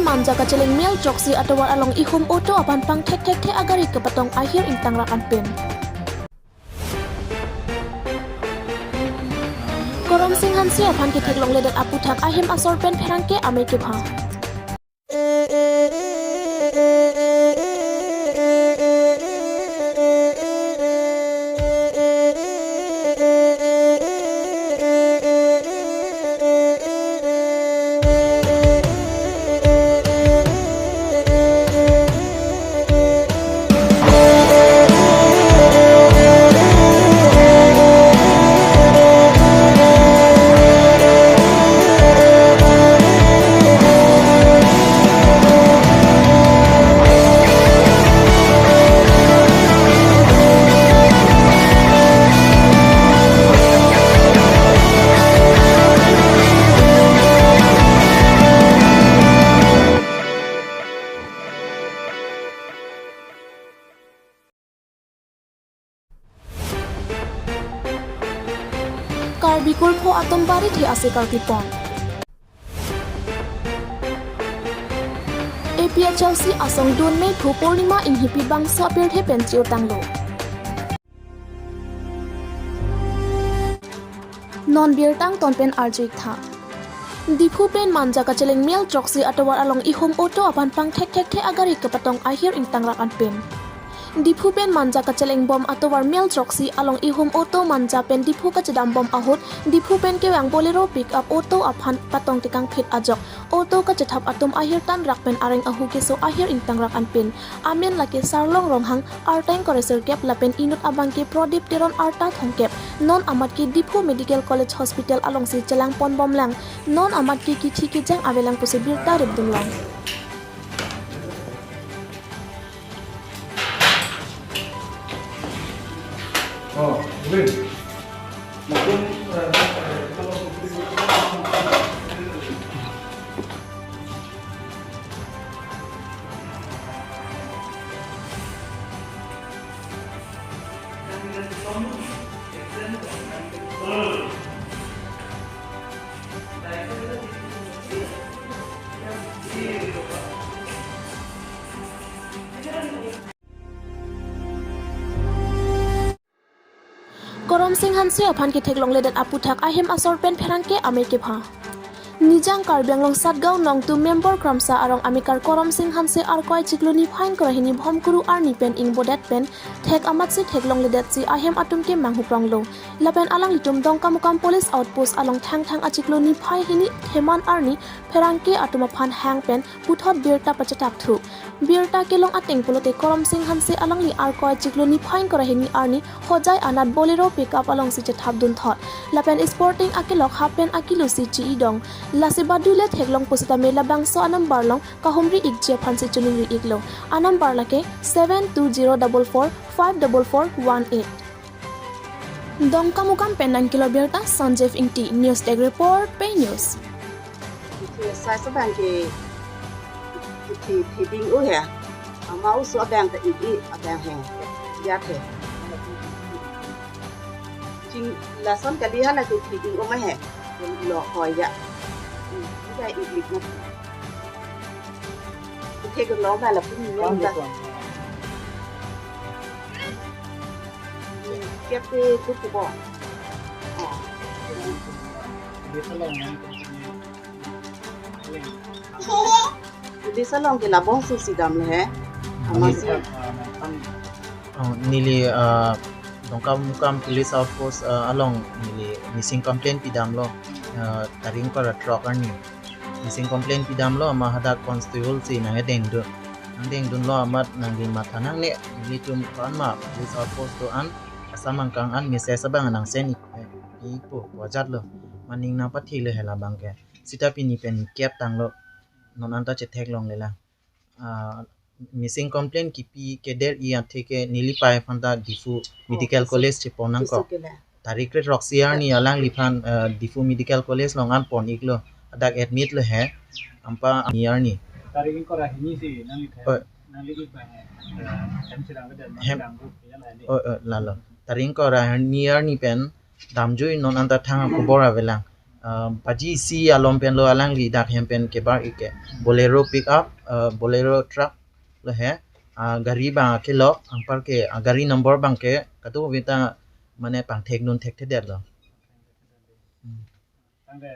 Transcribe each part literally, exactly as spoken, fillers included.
Manja kacheleng mil throksi atovar along ihum auto aphan pangthek thekthe agari kepatong ahir ingtangrak anpin. Koromsing Hanse aphan ketheklongledet aputhak ahem asor pen pherangke amei kepha. Karbi kurpho atum barithe ase karpipon. A P H L C asong dunmephu Purnima Inghipi bangso apirthe pen chiutanglo. Non birta angton pen arju-ik tha. Diphu pen Manja kacheleng mil throksi atovar along ihum auto aphan pangthek thekthe agari kepatong ahir ingtangrak anpin. Diphu pen Manja kacheleng bom atovar mil throksi along ihum auto Manja pen Diphu kachedam bom ahut Diphu pen kevang Bolero pickup auto aphan patong tekangphit ajok auto kachethap atum ahir tanrak pen areng ahu keso ahir ingtangrak anpin. Amen lake Sarlong Ronghang, arta ingkoi ra sirkep lapen inut abangke Prodip Teron, arta thomkep. Non amat ke Diphu Medical College Hospital alongsi chelangponbomlang. Non amat ke kithi kejang avelang pusi birta rimdunlong. Koromsing Hanse aphan ketheklongledet aputhak ahem asor pen pherangke amei kepha. Nijang Karbi Anglong Satgaon Nongtum Member Kramsa arong amekar Koromsing Hanse arkoi chiklo niphai ingkoi ra hini Bhomkuru arni pen ingbodet pen thek amatsi theklongledetsi ahem atum ke manghupronglo. Lapen alanglitum Dongkamukam Police Outpost along Thangthang achiklo niphai hini Theman arni pherangke atum aphan hang pen puthot birta pachethap thu. Birta kelong ateng pulote Koromsing Hanse alangli arkoi chiklo niphai ingkoi ra hini arni hojai anat Bolero pickup alongsi chethapdun thot. Lapen sporting akelok half pant akilusi chi-idong. Lasi badule theklong pusitame labangso anumber along kahumri-ikji aphansi choningri-iklo. Anumber lake seven two zero double four five double four one eight. Dongkamukam pen nangkelo birta Sanjeev Ingti, News Desk Report, Pei News. Sai sa abang ke thi thi ding u he. Ama uso abang ta i i abang he. Ya the. Ching lason kali hala ke thi ding u ma he. Lo hoi ya. Ida i lik na. Ke ke lo ba la pun ni ta. Kep te tu ku bo. Police along ke labangso si damlo he. Ama si. Oh, neli, ah, Dongkamukam Police Outpost, ah, along neli missing complaint pidamlo. Ah, tarik ingkoi ra throk arni. Missing complaint pidamlo, ama hadak constable si nangdengdun. Nangdengdunlo amat nangli matha nangne, nelitum ko-anma Police Outpoast do-an, asam angkang an message abang nang send ik, eh, ikpo, wajat lo. Maning nangpathilo he labang ke. Sita pini pen kep tanglo. Non anta chetheklonglelang. Ah, missing complaint kipi keder-i atheke neli pei aphan ta Diphu Medical College chepon nangkok. Tarik kre throksi arni alangliphan, eh, Diphu Medical College along an pon-iklo. Hadak admit lo he. Anpa ni arni. Tarik ingkoi ra hini si nangli the. Oh. Nangli di pa he. Eh, hem sirang ke dan hem. Sirang group ya la ni. Oh, eh, lalo. Tarik ingkoi ra hini arni pen damjui non anta thang akobor avelang. ah, baji isi alom pen lo alangli dak hem pen kebar-ik ke. Bolero pick up, ah, Bolero truck lo he. Ah, gari abang ke lo, anpar ke, ah, gari number abang ke, kadokave ta mane pangthek dun thekthedetlo. Hmm. Tangte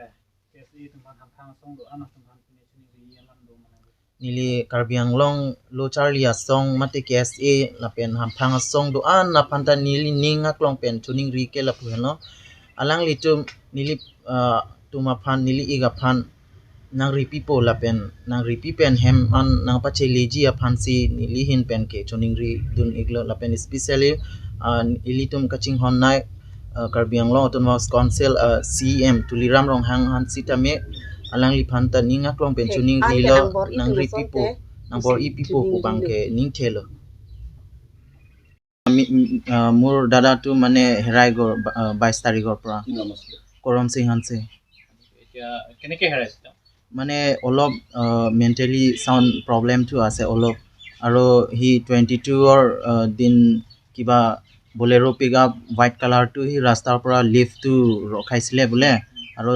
K S A atum aphan hamphang asong do-an atum aphan pine choningri alam do mane. Neli Karbi Anglong lo charli asong mate K S A lapen hamphang asong do-an aphan ta neli ning aklong pen choningri ke lapu henlo. Alanglitum neli, ah, atum aphan neli-ik aphan nangripipo lapen nangripi pen hem an nangpacheleji aphansi neli ahin pen ke choningri dun-iklo lapen especially, ah, ilitum kachinghon nai, ah, Karbi Anglong Autonomous Council, ah, C E M Tuliram Ronghang aphan sitame alangliphan ta ning aklong pen choningrilo, nangripipo, nangbor-ipipo pu abang ke ningthelo. Ami, ah, মোৰ দাদাটো মানে হেৰাই গ'ল, বা-, ah, বাইছ তাৰিখৰ পৰা। কি নাম আছিলে? কৰম সিং হানছে। এতিয়া কেনেকে হেৰাইছে তেওঁ? মানে অলপ, আহ, মেণ্টেলি চাউণ্ড প্ৰব্লেমটো আছে অলপ। আৰু সি টুৱেণ্টি টুৰ, আহ, দিন কিবা বলেৰ' পিক আপ হোৱাইট কালাৰটো সি ৰাস্তাৰ পৰা লিফ্টটো ৰখাইছিলে বোলে। আৰু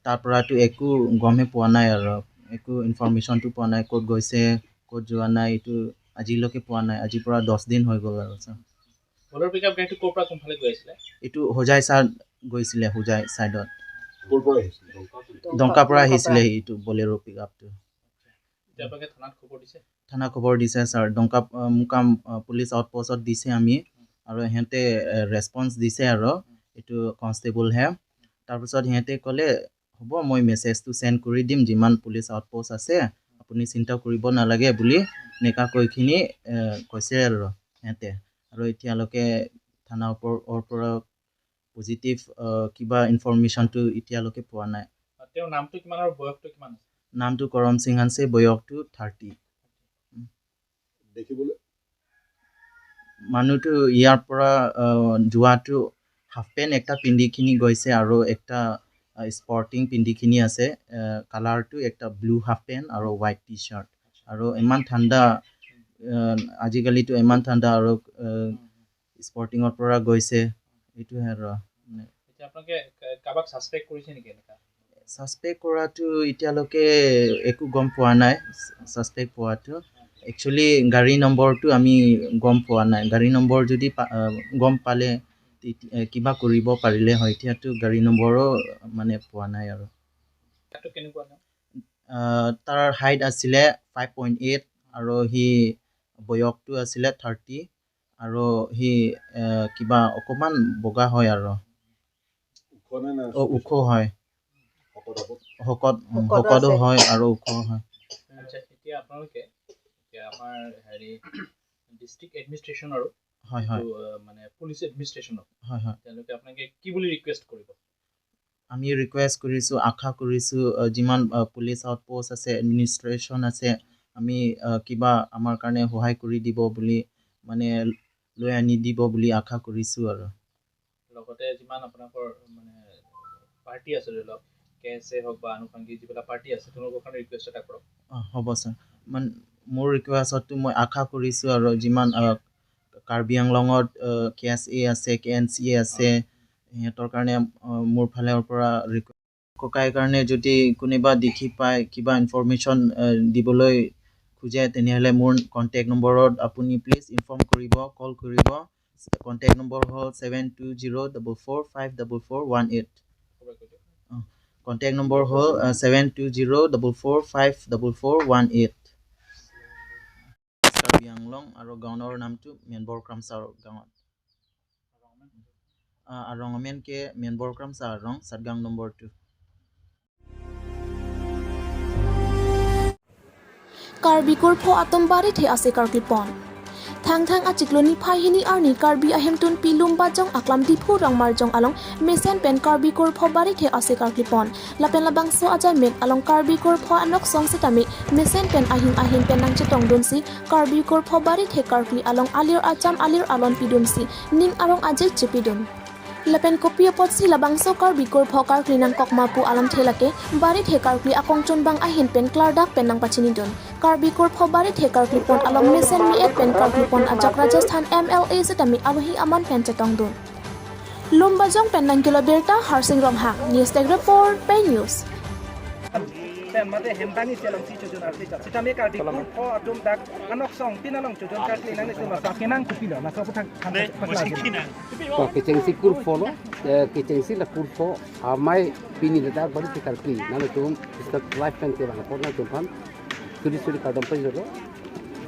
তাৰ পৰাতো একো গমে পোৱা নাই আৰু, একো ইনফৰমেশ্যনটো পোৱা নাই, ক'ত গৈছে, ক'ত যোৱা নাই, এইটো আজিলৈকে পোৱা নাই। আজিৰ পৰা দহ দিন হৈ গ'ল আৰু, ছাৰ। বলেৰ' পিক আপ গাড়ীটো ক'ৰ পৰা কোনফালে গৈ আছিলে? এইটো হোজাই চাইড গৈছিলে, হোজাই চাইডত। ক'ৰ পৰা আহিছিলে? ডংকা পৰা আহিছিলে এইটো বলেৰ' পিক আপটো। এতিয়া আপোনালোকে থানাত খবৰ দিছে? থানা খবৰ দিছে, ছাৰ। ডংকা, আহ, মোকাম, আহ, পুলিচ আউটপোষ্টত দিছে আমি। আৰু সিহঁতে, এ, ৰেছপন্স দিছে আৰু। এইটো কনষ্টেবলহে। তাৰপিছত সিহঁতে ক'লে, "হ'ব, মই মেছেজটো চেণ্ড কৰি দিম, যিমান পুলিচ আউটপোষ্ট আছে, আপুনি চিন্তা কৰিব নালাগে" বুলি এনেকা কৈ কিনি, এ, কৈছে আৰু সিহঁতে। আৰু এতিয়ালৈকে থানা ওপৰ-, ৰ পৰা পজিটিভ, আহ, কিবা ইনফৰমেশ্যনটো এতিয়ালৈকে পোৱা নাই। আৰু তেওঁৰ নামটো কিমান আৰু বয়সটো কিমান আছে? নামটো কৰম সিং হানছে, বয়সটো থাৰ্টি। দেখিবলৈ? মানুহটো ইয়াৰ পৰা, আহ, যোৱাটো হাফ পেণ্ট একটা পিন্ধি কিনি গৈছে আৰু একটা, আহ, স্পৰ্টিং পিন্ধি কিনি আছে। আহ, কালাৰটো একটা ব্লু হাফ পেণ্ট আৰু হোৱাইট টি চাৰ্ট। আৰু ইমান ঠাণ্ডা, আহ, আজিকালিতো ইমান ঠাণ্ডা আৰু, আহ, স্পৰ্টিঙৰ পৰা গৈছে, এইটোহে আৰু। মানে এতিয়া আপোনালোকে কা-, কাৰোবাক ছাছপেক্ট কৰিছে নেকি এনেকা? ছাছপেক্ট কৰাটো এতিয়ালৈকে একো গম পোৱা নাই, ছাছপেক্ট পোৱাটো। একচুৱেলি গাড়ী নম্বৰটো আমি গম পোৱা নাই। গাড়ী নম্বৰ যদি পা-, আহ, গম পালে তেতি-, এ, কিবা কৰিব পাৰিলে হয়। এতিয়াতো গাড়ী নম্বৰো মানে পোৱা নাই আৰু। তাতো কেনেকুৱা তেওঁ? আহ, তাৰ হাইট আছিলে ফাইভ পইণ্ট এইট আৰু সি বয়সটো আছিলে থাৰ্টি। আৰু সি, এ, কিবা অকমান বগা হয় আৰু। ওখ নে নাই? অ, ওখ হয়। শকত আপত? শকত, উম, শকতো শকতো আছে। হয় আৰু ওখ হয়। আচ্ছা, এতিয়া আপোনালোকে, এতিয়া আমাৰ হেৰি, ডিষ্ট্ৰিক্ট এডমিনিষ্ট্ৰেশ্যন আৰু হয়, হয়। এইটো, আহ, মানে পুলিচ এডমিনিষ্ট্ৰেশ্যনক হয়, হয়। তেওঁলোকে আপোনালোকে কি বুলি ৰিকুৱেষ্ট কৰিব? আমি ৰিকুৱেষ্ট কৰিছোঁ, আশা কৰিছোঁ, আহ, যিমান, আহ, পুলিচ আউটপোষ্ট আছে, এডমিনিষ্ট্ৰেশ্যন আছে, আমি, আহ, কিবা আমাৰ কাৰণে সহায় কৰি দিব বুলি, মানে, লৈ আনি দিব বুলি আশা কৰিছোঁ আৰু। লগতে যিমান আপোনালোকৰ, মানে, পাৰ্টি আছে, ধৰি লওক, কে এছ এ হওক বা আনুষংগিক যিবিলাক পাৰ্টি আছে, তেওঁলোকৰ কাৰণে ৰিকুৱেষ্ট এটা কৰক। অ, হ'ব, ছাৰ। মান-, মোৰ ৰিকুৱেষ্টটো মই আশা কৰিছোঁ আৰু যিমান, আহ, কাৰ্বি আংলঙত, আহ, কে এছ এ আছে, কে এন চি এ আছে, হয়। সিহঁতৰ কাৰণে, আহ, মোৰ ফালৰ পৰা ৰিকুৱেষ্ট। ককাইৰ কাৰণে যদি কোনোবা দেখি পায়, কিবা ইনফৰমেশ্যন, আহ, দিবলৈ খোজে, তেনেহ'লে মোৰ কণ্টেক্ট নম্বৰত আপুনি প্লিজ ইনফৰ্ম কৰিব, কল কৰিব। কণ্টেক্ট নম্বৰ হ'ল seven two zero' double four five double four one eight. Uh, contact number হ'ল, ah, seven two zero' double four five double four one eight. Karbi Anglong আৰু গাঁৱৰ নামটো মেনবৰ ক্ৰামচাৰ গাঁৱত। আহ, arrangement ke Menbor Kramsa arong, Satgang number two. Karbi kurpho atum barithe ase karklipon. Thangthang achiklo niphai hini arni Karbi ahemtun Pi Lumbajong aklam Diphu Rongmarjong along mesen pen Karbi kurpho barithe ase karklipon. Lapen labangso ajaimek along Karbi kurpho anok song setame mesen pen ahin ahin pen nangchetongdunsi Karbi kurpho barithe karkli along alir acham alir alon pidunsi ning arong ajai chepidun. Lapen kopi apotsi labangso Karbi kurpho karkli nangkokma pu alamthe lake barithe karkli akongchunbang ahin pen klardak pen nangpachinidun. Karbi kurpho barithe karklipon along mesen me-et pen karklipon ajok Rajasthan M L A setame alohi aman pen chetongdun. Lumbajong pen nangkelo birta Harsing Ronghang, News Desk Report, Pei News. Pen mate hembang isi along si chojun arti chap. Sitame Karbi kurpho atum dak anok song pin along chojun karkli nang itum asa kenang kopilo, laso aphuthak. Dei, than musik thak kina. Ko kechengsi kurpho lo, eh, kechengsi la kurpho amei pini ladak bari ti karkli. Nangtum start live pen kevang apot nangtum aphan suri suri kardom pajirlo.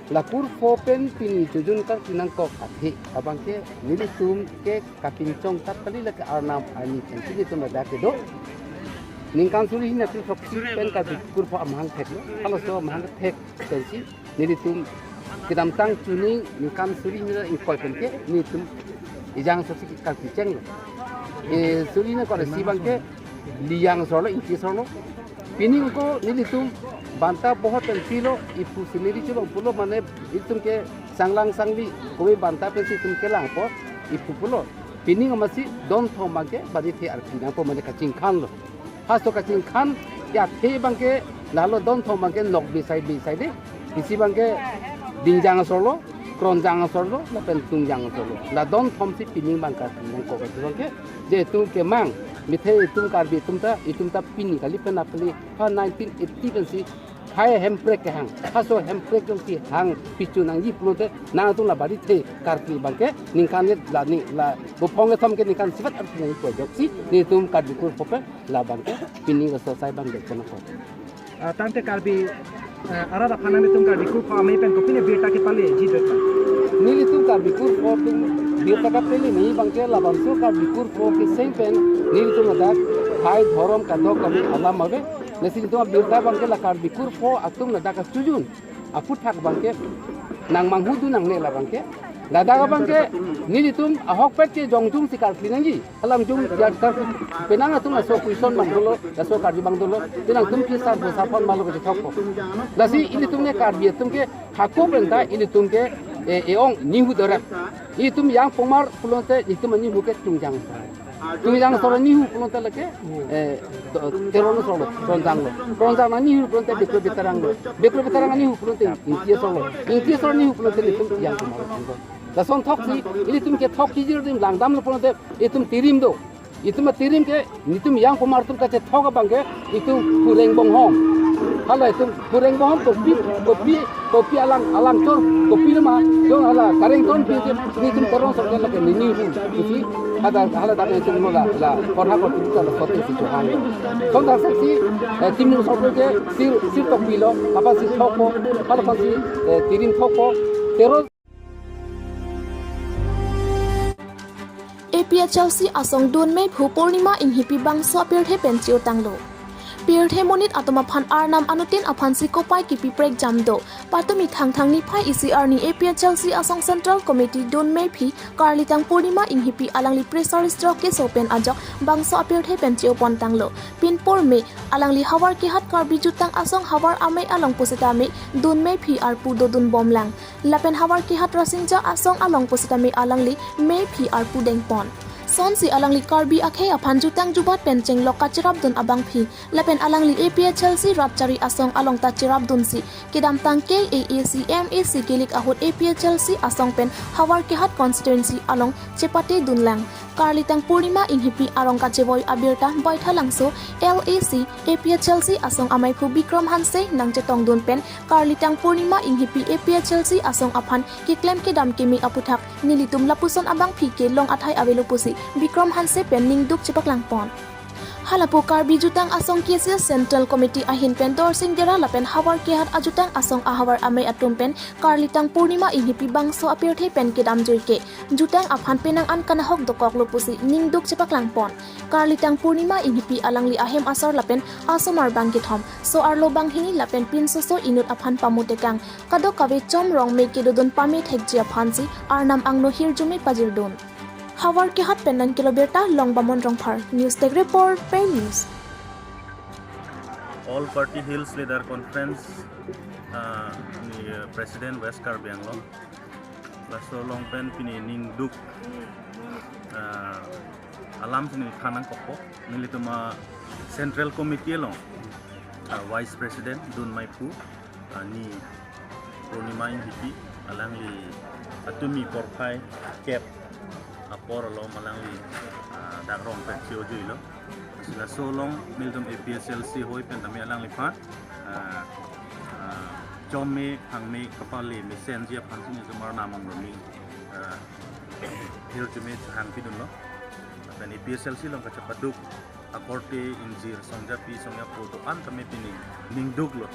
La kurpho pen pini chojun karkli nangkok athe abangke nelitum ke kapinchong tat kali, lake arnam arni pensi nelitum ladak kedo. Ningkan suri hini atum sok pen Karbi kurpho amahang theklo. Halaso amahang thek pensi nelitum kedamtang chuning ningkan suri hini ingkoi pen ke nelitum ejang sok si karkli chenglo. E, suri hini kore si abangke liyang solo, ingti solo. Pining ko nelitum banta bohot pen pilo, iphu scenery chulo pulo, mane itum ke sanglang sangli kove banta pensi itum kelang apot iphu pulo. Pining amatsi don thom abangke bari the arki nangpo, mane kachingkhan lo. Halaso kachingkhan athe abangke lalo don thom abangke nok bisai bisai dei. Isi abangke dingjang asor lo, kronjang asor lo, lapen tungjang asor lo. La don thom si pining abang karkli nangkok athe abangke. Je itum kemang, mithe itum Karbi atum ta, itum ta pini kali pen apli ha nineteen eighty pensi hai hemprek kehang. Halaso hemprek jongsi hang pichu nangji pulote nangtum la bari the karkli abangke ningkan net la ni la bophong kethom ke ningkan sivat arti nangji pu ajoksi nelitum Karbi kurpho pen labangke pining laso asai abang dek kono ko. Ah, tangte Karbi, eh, arat aphan nangtum Karbi kurpho amei pen kopine birta kepaleji dek? Nelitum Karbi kurpho atum birta kapale ni abangke labangso Karbi kurpho keseng pen nelitum ladak hai dhorom kadokave alam ave. Lasi nelitum abirta abangke la Karbi kurpho atum ladak kachojun aphuthak abangke nangmanghudun nangne labangke. Ladak abangke nelitum ahokpet ke jongjung si karkli nangji. Alam jung ya kar penang atum laso question abang dolo, laso karju abang dolo, penang atum kisar dosa pon malo kachethokpo. Lasi ilitum ne Karbi atum ke hako penta ilitum ke, eh, eong nihu dorap. Itum yang pongmar pulote itum anihu ke tungjang. Tungjang asor anihu pulote lake, eh, do-, teron asor lo, kronjang lo. Kronjang anihu pulote bekro beterang lo. Bekro beterang anihu pulote ingti asor lo. Ingti asor anihu pulote itum yang pongmar lo. Lason thok si, ilitum ke thok kijir adim langdam lo pulote itum tirim do. Itum atirim ke, itum yang pongmar atum kachethok abangke, itum pureng bonghom. Hala itum pureng bonghom kopi, kopi, kopi alang, alang chor, kopi nama, jong hala kareng ton pi ke, itum teron asor ke lake nini hu, isi, hala, hala dame itum mola, la, korha kor itum la sote si chohang. Son dak si, eh, tirim asor ke, sir, sir tok pilo, apa si thokpo, hala kon si, eh, tirim thokpo, teron. A P H L C asong dun meiphu Purnima Inghipi bangso apirthe pen che-otanglo. Pirthe monit atum aphan arnam anuttin aphansi kopai kipi prekjam do. Patumi Thangthang niphai isi arni A P H L C asong Central Committee dun meiphi Karlitang Purnima Inghipi alangli pressure stroke keso pen ajok bangso apirthe pen che-opontanglo. Pinpur me alangli Howraghat Karbi Jutang asong havar amei along pusitame dun meiphi arpu dodun bomlang. Lapen Howraghat Rasingja asong along pusitame alangli meiphi arpu dengpon. Sonsi alangli Karbi akhei aphan jutang jubat pen chenglok kacherapdun abangpi. Lapen alangli A P H L C rat chari asong along ta cherapdunsi kedamtang K A A C M A C kilik ahut A P H L C asong pen Howraghat constituency along chepatedunlang. Karlitang Purnima Inghipi arong kachevoi abirta Baithalangso L A C A P H L C asong ameiphu Bikram Hanse nangchetongdun pen Karlitang Purnima Inghipi A P H L C asong aphan keklem kedam keme aphuthak nelitum lapuson abangpi kelong athai avelo pusi Bikram Hanse pen ningduk chepaklangpon. Halapu Karbi Jutang asong K C S Central Committee ahin pen Dorsing Dera lapen Howraghat ajutang asong ahavar amei atum pen Karlitang Purnima Inghipi bangso apirthe pen kedamjui ke jutang aphan penang an kanahok dokoklo pusi ningduk chepaklangpon. Karlitang Purnima Inghipi alangli ahem asor lapen asomar bang kethom, so-arlo banghini lapen pinsoso inut aphan pamutekang, kadokave chom rong me kedodun pame thekji aphansi arnam angno hirjume pajirdun. Howraghat pen nangkelo birta Longbamon Rongphar, News Desk Report, Pei News. All Party Hills Leader Conference, ah, ni, eh, President West Karbi Anglong. Laso along pen pini ningduk, ah, alam si neli than nangkokpo. Nelitum a Central Committee along, ah, Vice President dun meiphu, ah, ni Purnima Inghipi, alangli atumi porphai kep Apor along alangli, ah, dak rong pen si ojuilo. Lasi laso along nelitum A P H L C ahoi pen tame alangliphan, ah, ah, chome hangme kapale mesenji aphan si nelitum Arnam Anglong, ah, hirjume hangpidunlo. Lapen A P H L C along kachepaduk akorte ingjir songjapi songjapo do-an tame pini ningduklo.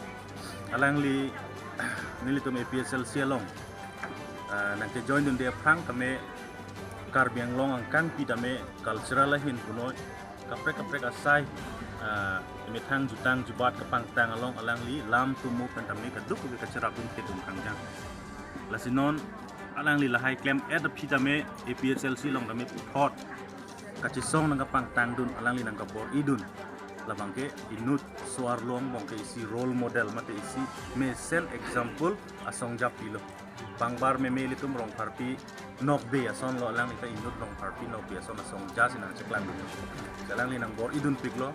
Alangli nelitum A P H L C along, ah, nangkejoin dunde aphrang tame Karbi Anglong angkangpi tame cultural ahin punoi kaprek kaprek asai, ah, methang jutang jubat kapangtang along alangli lam tumu pen tame kaduk ke kacherap dun kedun kangjang. Lasi non alangli lahai klem-et aphi tame A P H L C along tame puthot kachesong nangkapangtang dun, alangli nangkabor-i dun. Labang ke inut so-arlo angbong ke isi role model mate isi mesen example asongjapi lo. Bangbar meme ilitum Rongpharpi nokbe asonlo, alangli ta inut Rongpharpi nokbe ason asongja si nangcheklang dun. Si alangli nangbor-i dunpiklo.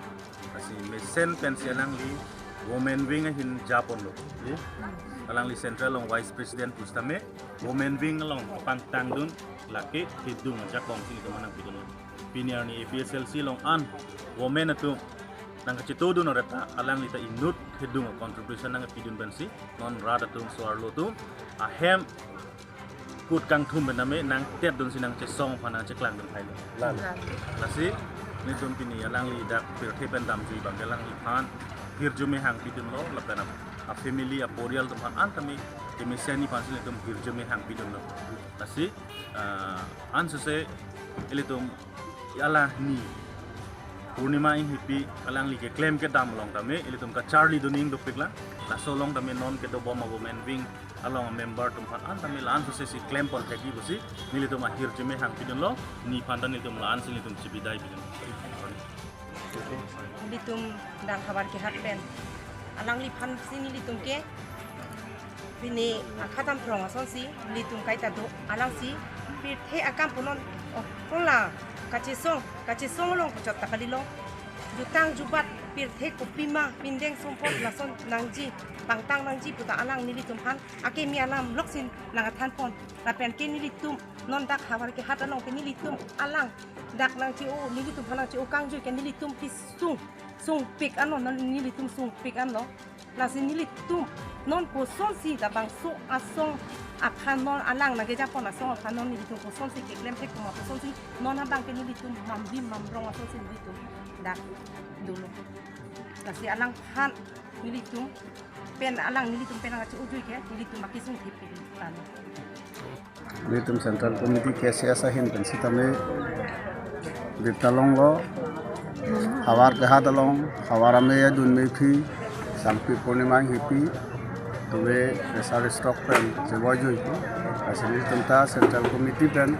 Lasi mesen pensi alangli women wing ahin japonlo. Ye? Alangli central along vice president pusitame women wing along kapangtang dun lake hidung ajakong si nelitum nangpidunlo. Pini arni A P H L C along an women atum nangkacheto dun oreta alangli ta inut hidung contribution nangpidun pensi non rat atum so-arlo atum ahem kut kangthum pen tame nangtet dun si nangchesong aphan nangcheklang dun thailo. Lalo. Lalo. Lasi nelitum pini alangli dak pirthe pen damjui abang ke alangliphan hirjume hangpidunlo, lapen a, a family, a porial atum aphan an tame kemesen aphan si nelitum hirjume hangpidunlo. Lasi, ah, ansose ilitum alangli Purnima Inghipi alangli keklem kedam along tame ilitum kacharli dun ning dopiklang. Laso along tame non kedobom a women wing along member atum aphan an tame la-ansose si klempon thekji pusi nelitum ahirjume hangpidunlo. Nephan ta nelitum la-ansi nelitum chibidai pidun. Nelitum dak Howraghat pen alangliphan si nelitum ke pini akhatam throng asonsi nelitum kaita do, alangsi pirthe akam punon, oh, kola kachesong, kachesong along kachot ta kalilo. Jutang jubat pirthe kopima pindeng sumpot lason nangji, pangtang nangji puta alang nelitum aphan akimi alam loksin nangkethanpon. Lapen ke nelitum non dak Howraghat along ke nelitum alang dak nangche-o, nelitum aphan nangche-o kangjui ke nelitum kesung, sungpik anlo, non nelitum sungpik anlo. Lasi nelitum non kosonsi labangso asong aphan non alang nangkejapon asong aphan non nelitum kosonsi keklem thek komat kosonsi non abang ke nelitum mambi mamrong asonsi nelitum dak dolo. Lasi alangphan nelitum pen alang nelitum pen nangkache-ojui ke nelitum akesung thepik tame. Nelitum Central Committee K C S ahin pen sitame birta longlo, Howraghat along, Howrah amei adun meiphi, Sangpi Purnima Inghipi, tuve pressure stroke pen chevoijuipo. Lasi nelitum ta Central Committee pen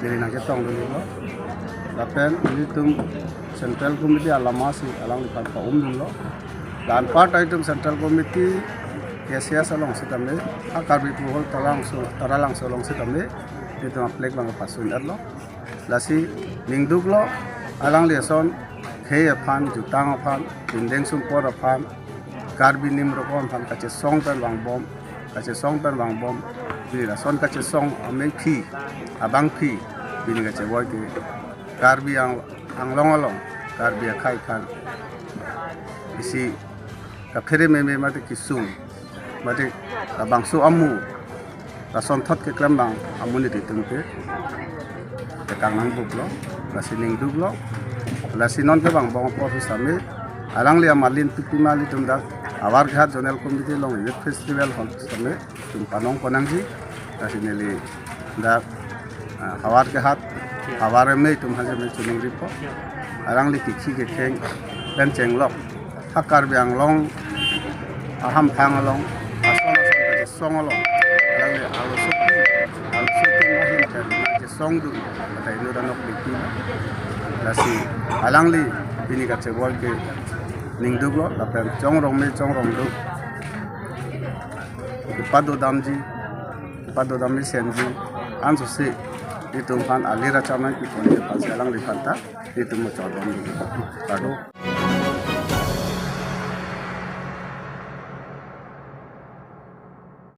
neli nangchetong dunlo. Lapen nelitum Central Committee alamasi alangliphan pa-um dunlo. La-anpar ta itum Central Committee K C S along sitame, ha Karbi Puhol Taralangso, Taralangso along sitame, itum a-flag abang pasun-etlo. Lasi ningduklo, alangli ason khei aphan, jutang aphan, pindeng sumpot aphan, Karbi nim rokon aphan kachesong pen vangbom, kachesong pen vangbom, pini lason kachesong ameiphi, abangphi, pini kachevoi ke Karbi Ang-, Anglong along, Karbi akhei aphan isi kaphere meme mate kesung, mate labangso amu, lasonthot keklem abang amonit itum ke tekang nangbuklo, lasi ningduklo, lasi non ke vangbom apor sitame, alangli amalin pipima ilitum dak Howraghat Zonal Committee along Youth Festival hall sitame itum panong ponnangji, lasi neli dak, ah, Howraghat, Howrah amei atum aphan si me choningripo. Alangli kikhi kekheng pen chenglok ha Karbi Anglong ahamphang along, ason ason kachesong along, alangli alosopi, alosopi ahin pen kachesong dun, kata inut anok meiphi. Lasi alangli pini kachevoi ke ningduklo, lapen chongrong me chongrong duk kepado damji, kepado dam mesenji, ansose itum aphan alir acham nangpipon ke aphansi alangliphan ta itum mo chodom. Kado.